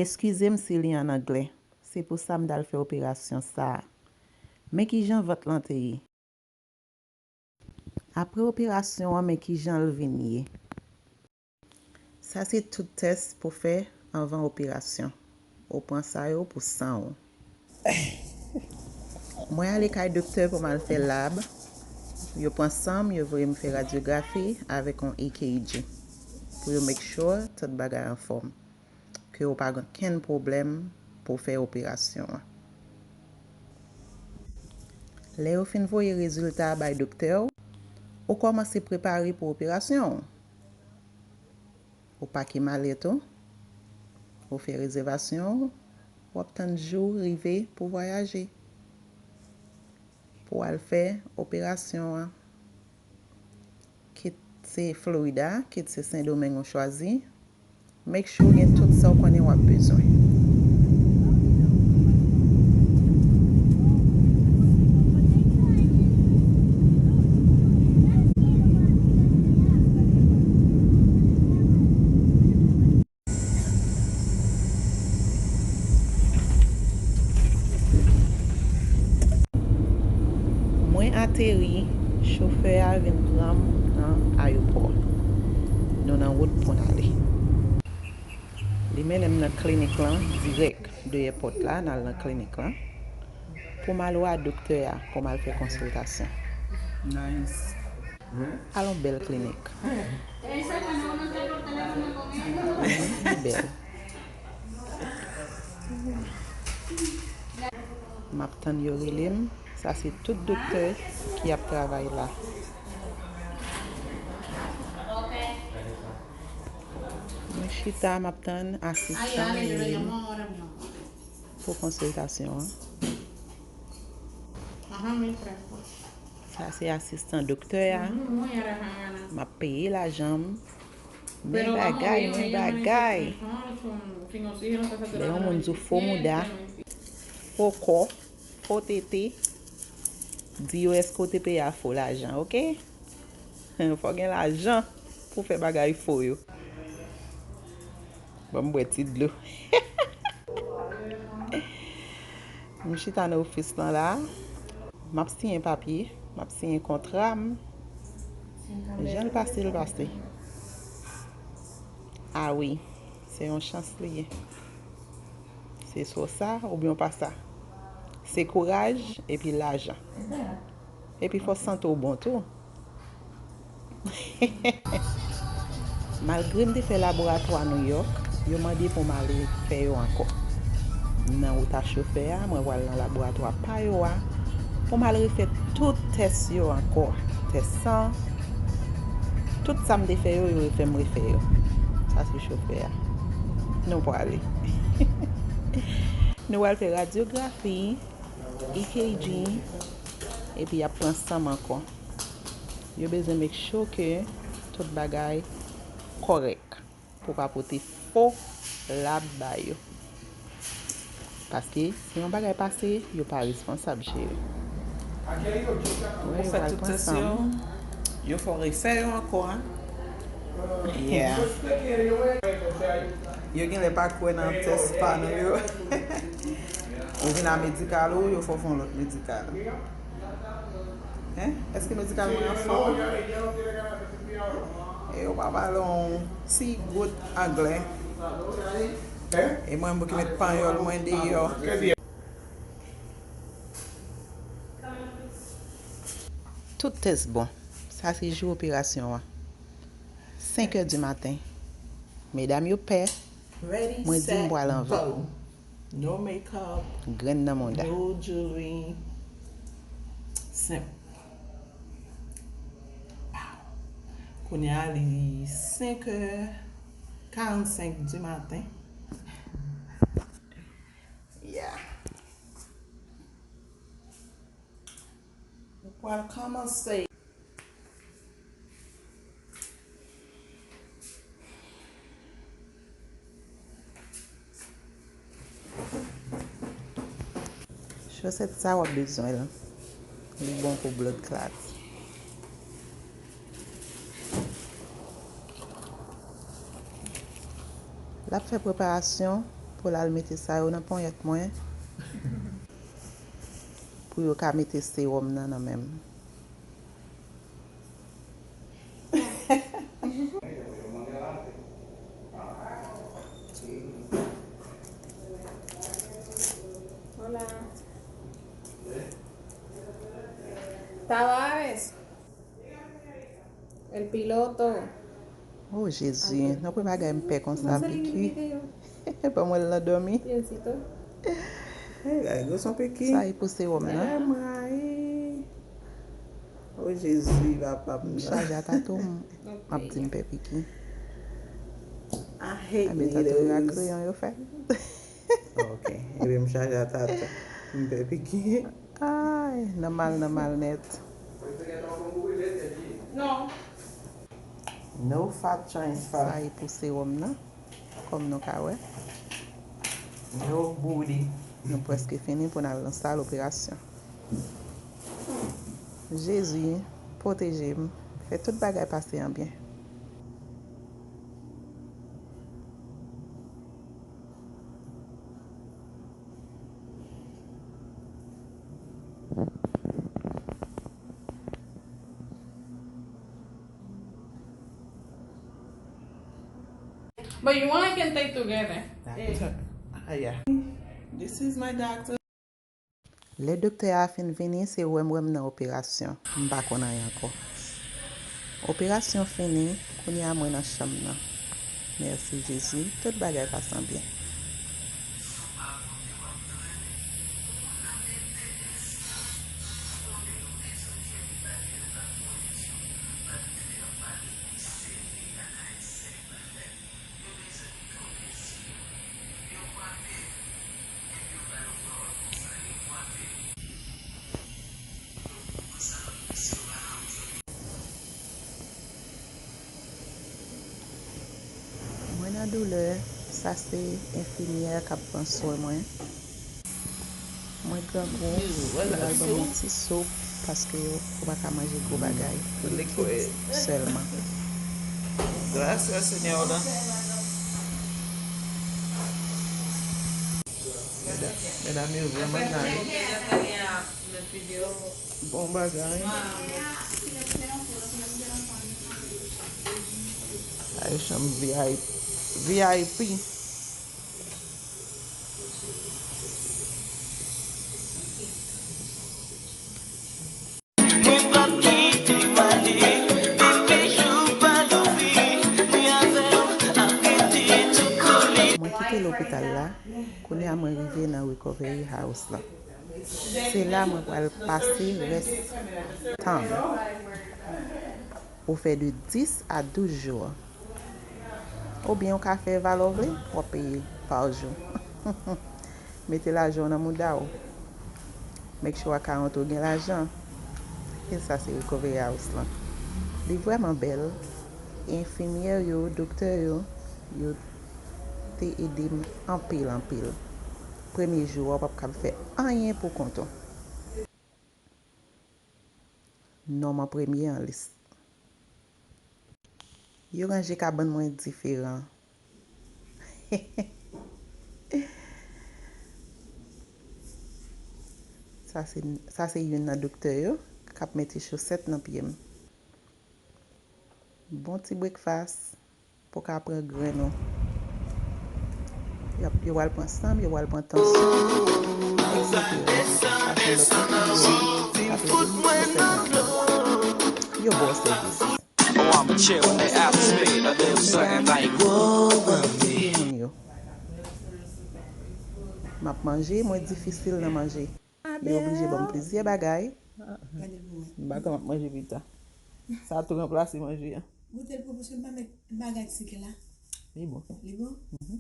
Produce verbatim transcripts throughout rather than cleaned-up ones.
Eskize m si li an anglè. Se pou sa m t al fè operasyon sa a. Men kijan vant lan te ye. Apre operasyon an, men kijan l vin ye. Sa se tout tès pou fè anvan operasyon. Ou pran sa yo pou san w. Mwen ale kay doktè pou m al fè lab. Yo pran san m, yo voye m fè radyografi avèk yon E K G. Pou yo make sure tout bagay anfòm. Ke w pa gen okenn pwoblèm pou w fè operasyon an. Lè yo fin voye rezilta a bay doktè w, ou kòmanse prepare pou operasyon w. Ou pake malèt ou, ou fè rezèvasyon w, w ap tann jou rive pou vwayaje. Pou w al fè operasyon an. Kit se Florida, kit se Sendomeng ou chwazi, make sure w gen tout sa w konnen w ap bezwen. Mwen ateri, chofè a vin pran m nan ayewopò. Nou nan wout pou n ale. Li mennen m nan klinik lan dirèk de èpòt la, n al nan klinik lan. Pou m al wè doktè a, pou m al fè konsiltasyon. Nice. Al yon bèl klinik. Bèl. M ap tann yo rele m. Sa se tout doktè ki ap travay la. Mwen chita, m ap tann asistan m rele m pou konsiltasyon an. Sa se asistan doktè a. M ap peye lajan m. Men bagay, men bagay. Lè yon moun di w fo mouda, fo kò, fo tete, di yo èske w te peye a fo lajan, oke? Fò gen lajan pou fè bagay fo yo. Ban m bwè ti dlo. M chita nan ofis lan la. M ap siyen papye. M ap siyen kontra m. Jan l pase, l pase. A wi, se yon chans li ye. Se swa sa oubyen w pa sa. Se kouraj epi lajan. Epi fò w santi w bon tou. Malgre m te fè laboratwa Nouyòk, yo mande pou m ale fè yo ankò. M nan wout a chofè a, mwen pral nan laboratwa pa yo a, pou m al refè tout tès yo ankò. Tès san, tout sa m te fè yo, yo refè m refè yo. Sa se chofè a. Nou prale. Nou pral fè radyografi, E K G, epi y ap pran san m ankò. Yo bezwen make sure ke tout bagay kòrèk pou pa pote fo lab ba yo. Paske si yon bagay pase, yo pa responsab, cheri. Wi, yo pral pran san m. Yo fè w refè yo ankò, a. Yeah. Yo genlè pa kwè nan tès pa nou yo. Ou vin a medikal ou, yo fè w fè yon lòt medikal. Hein? Èske medikal mwen an fòm? E yo pa pale yon ti gout anglè. E mwen, mwen ki met panyòl mwen deyò. Tout tès bon. Sa se jou operasyon an. Senk è di maten. Medam yo pè. Mwen di m pral anvan. No makeup. Grenn nan mouda. No jewelry. Senp. Kounye a li senk è karannsenk di maten. Yeah. Nou pral kòmanse. Chosèt sa w ap bezwen l. Li bon pou bloodclaat. L ap fè preparasyon Pou l al mete sa yo nan ponyèt mwen. Pou yo ka mete sewòm nan nan men m. Hola. Tavares. El piloto. Oh Jezi, nan premye bagay m pè konsa piki. Ban mwen l nan dòmi. Piansito. Hey, gade gwo son piki. Sa e pou sewòm nan. Ay, m rayi. Oh Jezi, papa m nan. M chaje atato m. M ap di m pè piki. I hate needles. Ebyen, tato yo a kreyon yo fè. Ok. Ebyen, m chaje atato. M pè piki. Ay, nan mal, nan mal nèt. No fat transfer. Sa e pou sewòm nan, kòm nou ka wè. No booty. Nou prèske fini pou n al nan sal operasyon. Jezi, pwoteje m, fè tout bagay pase an byen. But you wanna can take together. Doctor. Ah, yeah. This is my doctor. Lè doktè a fin vini, se wè m wè m nan operasyon. M pa konn anyen ankò. Operasyon fini, kounye a mwen nan chanm nan. Mèsi Jezi, tout bagay pase an byen. Mwen nan doulè, sa se enfimyè k ap pran swen mwen. Mwen grangou, yo pral ban mwen ti soup, paske ou pa ka manje gwo bagay, likid sèlman. Gracias, señora. Medam, medam yo vrèman nice. Bon bagay. Ay, chanm V I P. V I P. Mwen kite lopital la, kounye a mwen rive nan recovery house la. Se la mwen pral pase rès tan m. Ou fè de dis a douz jou. Oubyen ou ka fè valè w vle, w ap peye pa jou. Mete lajan w nan mouda w. Make sure akawont ou gen lajan. E sa se recovery house lan. Li vrèman bèl. Enfimyè yo, doktè yo, yo te ede m anpil, anpil. Premye jou a, w p ap kab fè anyen pou kont ou. Non m an premye an lis. Yo ranje kabann mwen diferan. Sa se, sa se youn nan doktè yo k ap mete chosèt nan pye m. Bon ti breakfast. Pou ka pran grenn ou. Y ap, yo pral pran san m, yo pral pran tansyon, et cetera. Sa se lòt enfimyè yo k ap ede m pou fè mwen. Yo ba w sèvis. Moun yo. M ap manje, mwen difisil nan manje. Yo oblije ban m plizyè bagay. M pa t konn m ap manje pita. Sa tou ranplase manje an. Goute l pou, paske m pa met bagay sik la. Li bon. Li bon? Mhm.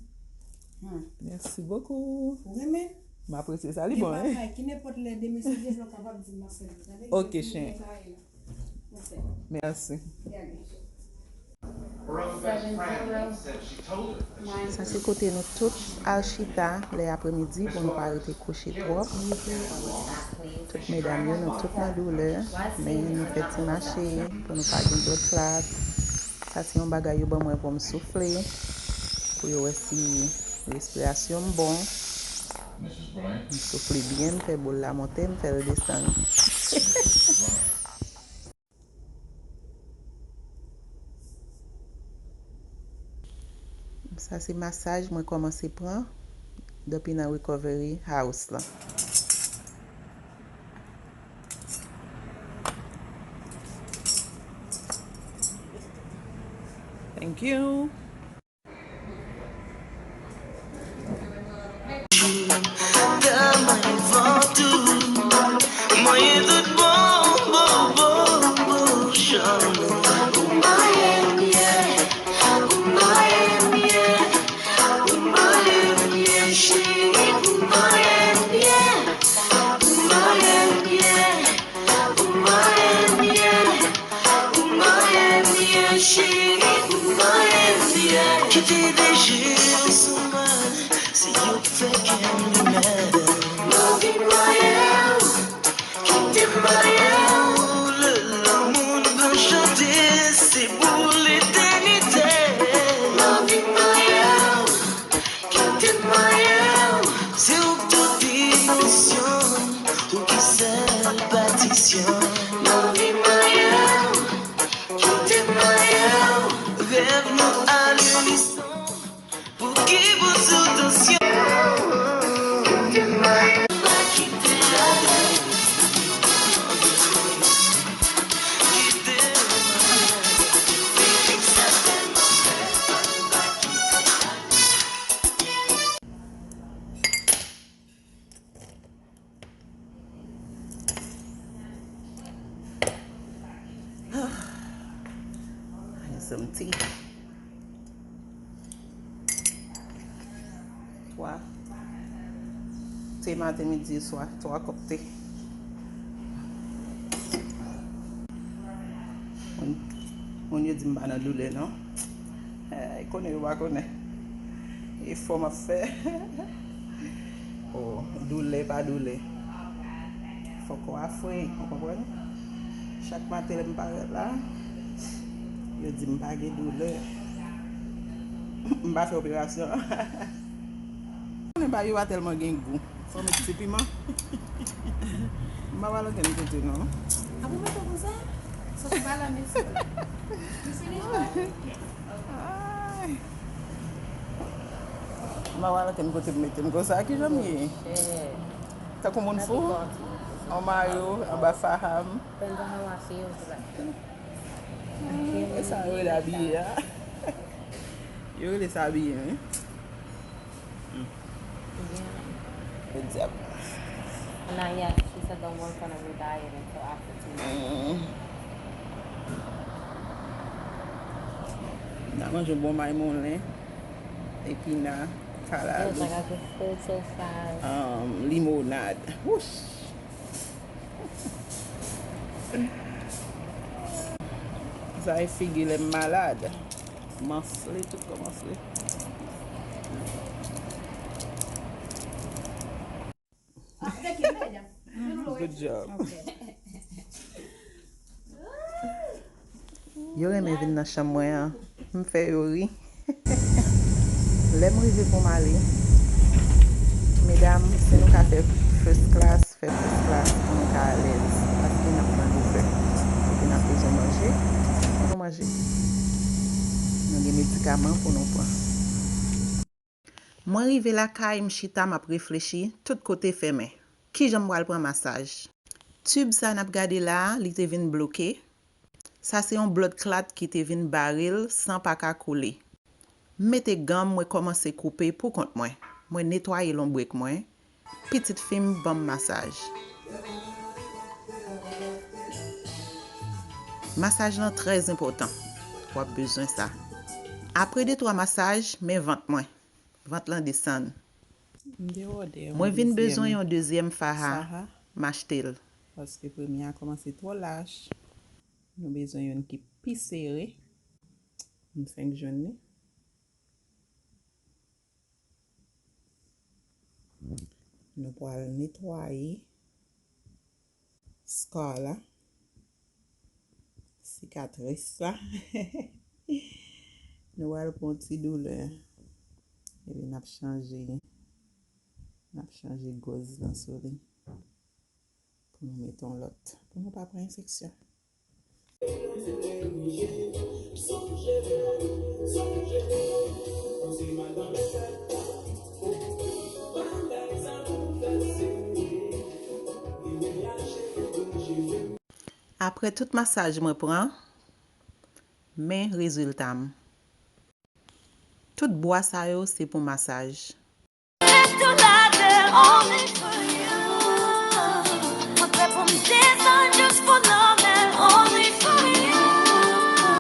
Hmm. Merci beaucoup. Ou renmen? M apresye sa, li bon, hein? Gen papay, ki nenpòt lè demen si Dye vle w kapab di m ap fè l, tande? Ok, chen. Mèsi. Sa se kote nou tout al chita lè apremidi pou nou pa rete kouche twòp. Tout medam yo, nou tout nan doulè, men nou fè ti mache pou nou pa gen bloodclaat. Sa se yon bagay yo ban mwen pou m soufle, pou yo wè si Respirasyon m bon. M soufle byen, m fè boul la monte, m fè l desann. Sa se masaj mwen kòmanse pran depi nan Recovery House lan. Thank you. Kite de je w sou mwen, se yo k fè kè m li mèl. Move it, Mael. Kite m, Mael. Lè lanmou n pran chante, se pou letènite. Move it, Mael. Kite m, Mael. Se ou k tout emosyon, ou ki sèl patisyon. Move it, Mael. Kite m, Mael. Rèv nou a linison. Pouki pou sou tansyon? Kite m, Mael. Ay, some tea. Twa. Te maten, midi, swa. Twa kòp te. Moun, moun yo di m pa nan doulè, non. Eh, konnen yo pa konnen. Efò m ap fè. Oh, doulè pa doulè. Fò kò a fre, ou konprann? Chak maten lè m parèt la, yo di m pa gen doulè. M pa fè operasyon. Konnen bagay yo pa tèlman gen gou. Fò met ti piman. M pa pral ankenn kote non. Apre mete konsa, sa se pa la mesi. Ay. M pa pral ankenn kote pou mete m konsa. Kijan m ye? Tankou moun fou? An mayo, anba faham. E sa yo rele abiye a? Yo rele sa abiye, wi. Podyab. Not yet. She said they'll work on a new diet until after two months. Mm. N a manje bon may moulen, epina, kalalou, um, limonad. Wouch! Sa e figi lè m malad. M anfle, tout kò m anfle. Good job. Yo renmen vin nan chanm mwen an. M fè yo ri. Lè m rive pou m ale, medam, si nou ka fè first class, fè first class pou nou ka alèz, paske n ap nan levè. Epi n ap bezwen manje, pou nou manje. Nou gen medikaman pou nou pran. Mwen rive lakay, m chita, m ap reflechi, tout kote fèmen. Kijan m pral pran masaj? Tib sa n ap gade la a, li te vin bloke. Sa se yon bloodclaat ki te vin bare l san pa ka koule. M mete gan m, mwen kòmanse koupe pou kont mwen. Mwen netwaye lonbrek mwen. Pitit fi m ban m masaj. Masaj lan trè enpòtan. W ap bezwen sa. Apre de twa masaj, men vant mwen. Vant lan desann. M te òdè yon dezyèm. Mwen vin bezwen yon dezyèm faha. Faha. M achte l. Paske premye a kòmanse twò lach. Nou bezwen youn ki pi sere. M fenk jwenn li. Nou pral netwaye scar la, sikatris la. Nou pral pran ti doulè. Epi n ap chanje, n ap chanje gòz lan sou li. Pou nou mete yon lòt. Pou nou pa pran enfeksyon. Apre tout masaj mwen pran, men rezilta m. Tout bwa sa yo se pou masaj.